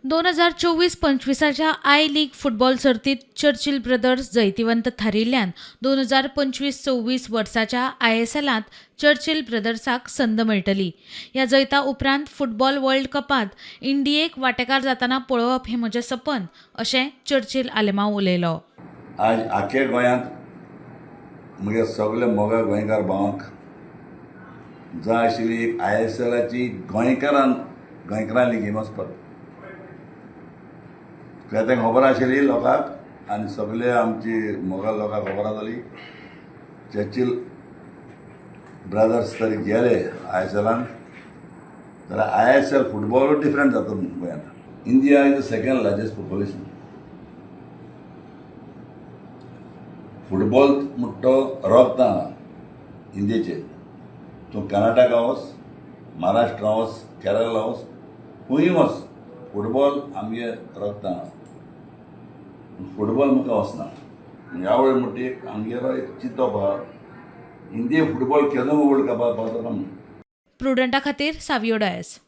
2024-25च्या I league football सर्तीत Churchill brothers जैतिवंत थारिल्ल्यान 2025-26 वर्साच्या आयएसएलांत चर्चिल ब्रदर्साक संद मेळटली. ह्या जैता उपरांत फुटबॉल वर्ल्ड कपांत इंडियेक वांटेकार जातना पळोवप हें म्हजें सपन, अशें चर्चिल आलेमांव उलयलो. आज आख्या गोंयांत म्हगे सगळे मोगा गोंयकार भावांक जाय आशिल्ली एक आयएसएलाची गोंयकारान गोंयकारांली गेम वचपाक, कित्याक तेंकां खबर आशिल्ली लोकांक आनी सगळे आमची मोगाळ लोकांक खबर आसली, चर्चिल ब्रदर्स तरी गेले आयएसएलान जाल्यार आयएसएल फुटबॉलूय डिफरंट जाता गोंयांत. India is the second largest population. Football म्हणटा तो रगतां इंडियेचे. तूं कर्नाटका वच, महाराष्ट्रा वच, केरला वच, खंयूय वच, फुटबॉल आमगे रगतां. फुटबॉल मुखार वचना. ह्या वेळ म्हणटा एक आमगेलो एक चिंतप आहा, इंडिया फुटबॉल केन्ना वर्ल्ड कपाक पावतलो म्हणून. प्रुडंटा खातीर सावियो डायस.